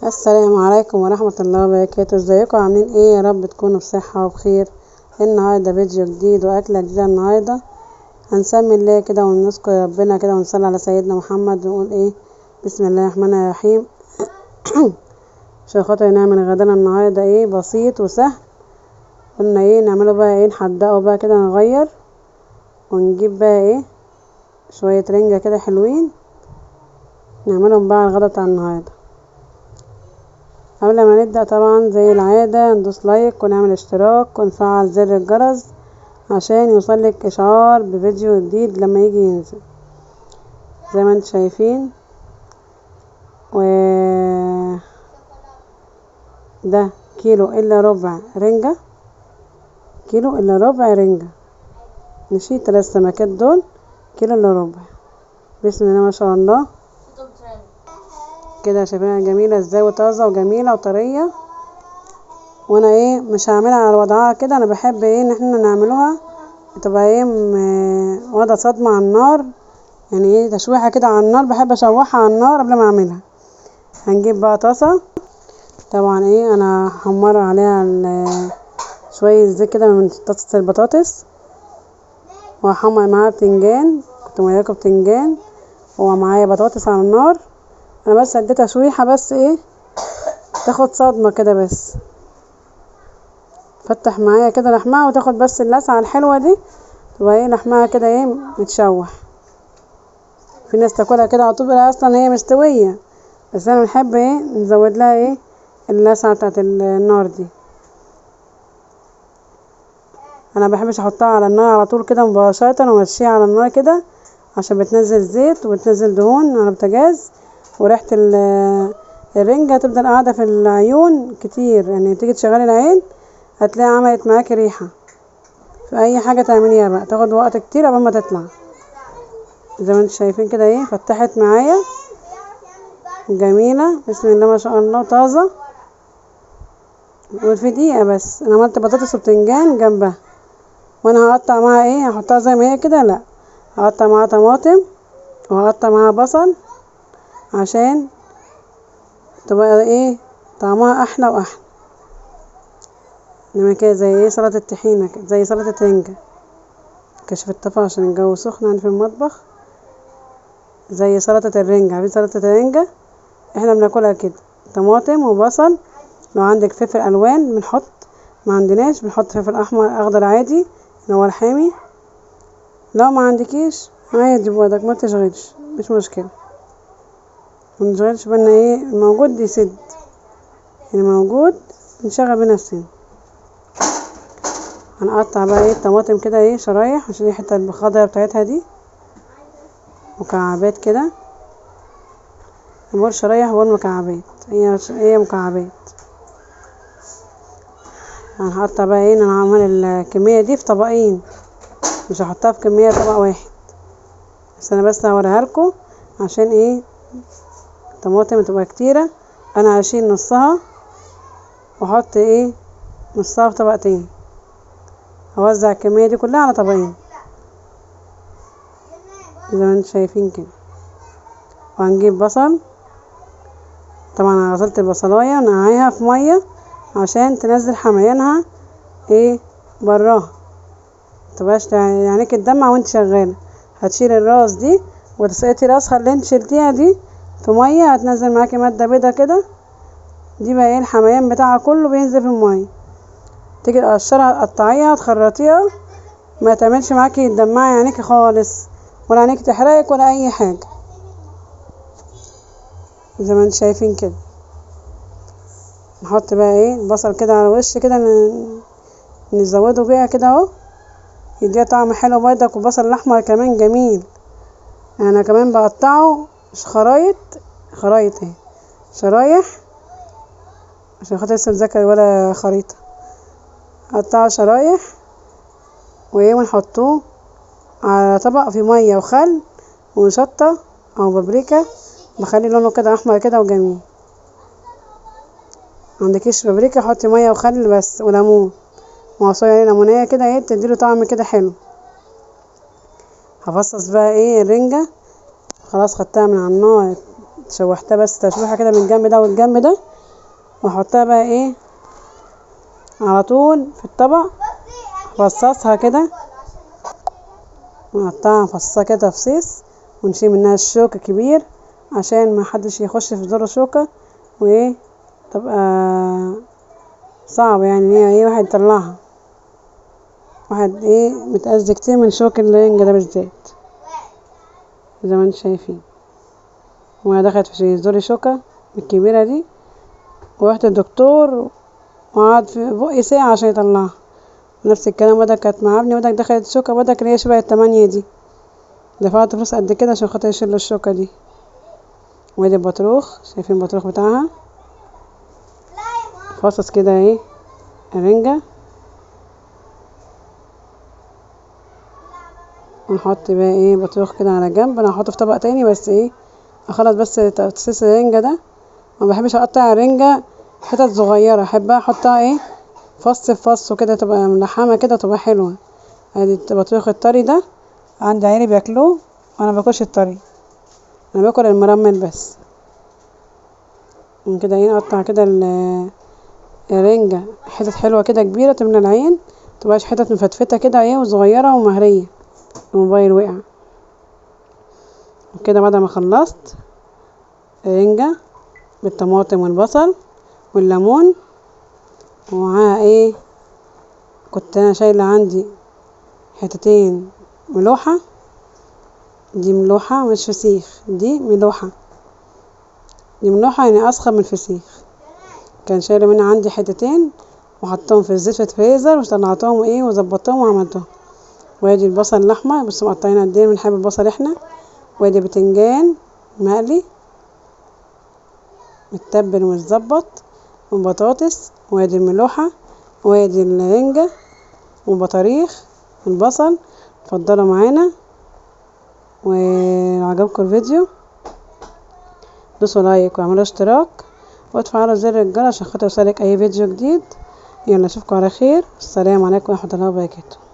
السلام عليكم ورحمة الله وبركاته. ازيكم عاملين ايه؟ يا رب تكونوا بصحة وبخير. النهاردة فيديو جديد واكلة جديدة. النهاردة هنسمي الله كده ونذكر ربنا كده ونصلي على سيدنا محمد ونقول ايه، بسم الله الرحمن الرحيم. عشان خاطر نعمل غدانا النهاردة ايه، بسيط وسهل. قلنا ايه نعمله بقى، ايه نحدقه بقى كده، نغير ونجيب بقى ايه شوية رنجة كده حلوين نعملهم بقى على الغدا بتاع النهاردة. قبل ما نبدأ طبعا زي العادة ندوس لايك ونعمل اشتراك ونفعل زر الجرس عشان يوصلك اشعار بفيديو جديد لما يجي ينزل. زي ما انتم شايفين و ده كيلو الا ربع رنجة، كيلو الا ربع رنجة، ماشي. 3 سمكات دول كيلو الا ربع. بسم الله ما شاء الله كده، شايفينها جميلة ازاي وطازه وجميلة وطريه. وانا ايه مش هعملها على وضعها كده، انا بحب ايه ان احنا نعملوها تبقى ايه واخده صدمة على النار، يعني ايه تشويحه كده على النار، بحب اشوحها على النار قبل ما اعملها. هنجيب بقى طاسه، طبعا ايه انا هحمر عليها شوية زيت كده من طاسه البطاطس، وهحمر معاها بتنجان، كنت مورياكم بتنجان ومعايا بطاطس على النار. انا بس اديتها تشويحه بس ايه تاخد صدمة كده، بس فتح معايا كده لحمها وتاخد بس اللسعه الحلوة دي، تبقى ايه لحمها كده ايه متشوح. في ناس تاكلها كده على طول اصلا هي مستوية، بس انا بنحب ايه نزود لها ايه اللسعه بتاعت النار دي. انا بحبش احطها على النار على طول كده مباشرة وامشيها على النار كده، عشان بتنزل زيت وبتنزل دهون على البوتاجاز، وريحه الرنجة تفضل قاعدة في العيون كتير، يعني تيجي تشغلي العين هتلاقي عملت معاكي ريحه في اي حاجة تعمليها بقى، تاخد وقت كتير قبل ما تطلع. زي ما انتم شايفين كده ايه فتحت معايا جميلة، بسم الله ما شاء الله، طازة. وفي دقيقة بس انا عملت بطاطس وبتنجان جنبها، وانا هقطع معاها ايه، هحطها زي ما هي كده، لا هقطع معاها طماطم وهقطع معاها بصل عشان تبقى ايه طعمها احلى واحلى. نعمل كده زي ايه سلطة الطحينه كده، زي سلطة رنجه. كشف الطفا عشان الجو سخن عندي في المطبخ. زي سلطة الرنجه، عارفين سلطة الرنجه احنا بناكلها كده، طماطم وبصل، لو عندك فلفل الوان بنحط، ما عندناش بنحط فلفل احمر اخضر عادي اللي هو الحامي، لو ما عندكيش عادي بوضعك ما تشغلش، مش مشكلة، ما نشغلش بالنا ايه الموجود يسد، يعني موجود نشغل بنفسنا. هنقطع بقى ايه الطماطم كده ايه شرايح عشان الحتة الخضرا بتاعتها دي، مكعبات كده، نقول شرايح وقول مكعبات، هي مكعبات. هنحط بقى ايه، انا هعمل الكمية دي في طبقين، مش هحطها في كمية طبق واحد، بس انا بس هوريها لكم عشان ايه الطماطم تبقى كتيرة. انا هشيل نصها واحط ايه نصها في طبقتين، هوزع الكمية دي كلها على طبقين زي ما انتم شايفين كده. وهنجيب بصل، طبعا انا غسلت البصلايه ونقعيها في مية عشان تنزل حميانها ايه براها، متبقاش عينيك تدمع وانت شغالة. هتشيل الراس دي وتسقطي راسها اللي انت شلتيها دي في مية، هتنزل معاكي مادة بيضة كده، دي بقى ايه الحميان بتاعها كله بينزل في المية. تيجي تقشرها تقطعيها تخرطيها، ما تعملش معاكي تدمعي عينيكي خالص، ولا عينيكي تحرقك ولا اي حاجة زي ما انتم شايفين كده. نحط بقى ايه البصل كده على الوش كده، نزوده بيها كده اهو، يديها طعم حلو برضك. والبصل الاحمر كمان جميل، انا كمان بقطعه خرايط خرايط اهي شرايح عشان خاطر لسه مذاكر ولا خريطة، هقطعه شرايح وايه ونحطوه على طبق فيه مية وخل وشطه او بابريكا، بخلي لونه كده احمر كده وجميل. عندكيش بابريكا حطي مية وخل بس وليمون، وعصايه عليه ليمونيه كده ايه بتديله طعم كده حلو. هفصص بقى ايه الرنجه، خلاص خدتها من على النار شوحتها بس تشويحه كده من الجنب ده والجنب ده، واحطها بقى ايه على طول في الطبق. فصصها كده، نقطعها نفصصها كده تفصيص، ونشيل منها الشوك الكبير عشان ما حدش يخش في زور شوكة وايه تبقى صعب يعني هي ايه واحد يطلعها. واحد ايه متأذي كتير من شوك الرنجة ده بالذات زي ما انتم شايفين. وانا دخلت في زور شوكة الكبيرة دي، ورحت الدكتور وقعد في بقي ساعة عشان يطلعها. نفس الكلام بدك كانت مع ابني، بدك دخلت شوكة بدك اللي هي شبه التمانية دي، دفعت فلوس قد كده عشان خاطر يشيل الشوكة دي. وادي البطروخ، شايفين البطروخ بتاعها فصص كده ايه الرنجة. ونحط بقى ايه بطروخ كده على جنب. انا هحطه في طبق تاني بس ايه اخلص بس تفصيص الرنجة ده. ما بحبش اقطع الرنجة حتت صغيرة، احبها احطها ايه فص في فص وكده، تبقى ملحمة كده تبقى حلوة. ادي البطروخ الطري ده عندي عيالي بياكلوه وانا باكلش الطري، انا باكل المرمل بس. كده ايه نقطع كده الرنجة حتت حلوة كده كبيرة تملى العين، متبقاش حتت مفتفتة كده ايه وصغيرة ومهرية. الموبايل وقع. وكده بعد ما خلصت الرنجة بالطماطم والبصل والليمون، ومعاها ايه كنت انا شايلة عندي حتتين ملوحة، دي ملوحة مش فسيخ، دي ملوحة، دي ملوحة يعني اسخن من الفسيخ. كان شايلة منها عندي حتتين وحطهم في الزيت في الفريزر وطلعتهم ايه وظبطتهم وعملتهم. وادي البصل الاحمر بس مقطعين قد ايه، بنحب البصل احنا. وادي بتنجان مقلي متبل ومتظبط، وبطاطس، وادي الملوحة، وادي الرنجة وبطاريخ والبصل. اتفضلوا معانا، ولو عجبكم الفيديو دوسوا لايك واعملوا اشتراك وتفعلوا زر الجرس عشان خاطر يوصلك اي فيديو جديد. يلا اشوفكم على خير، والسلام عليكم ورحمة الله وبركاته.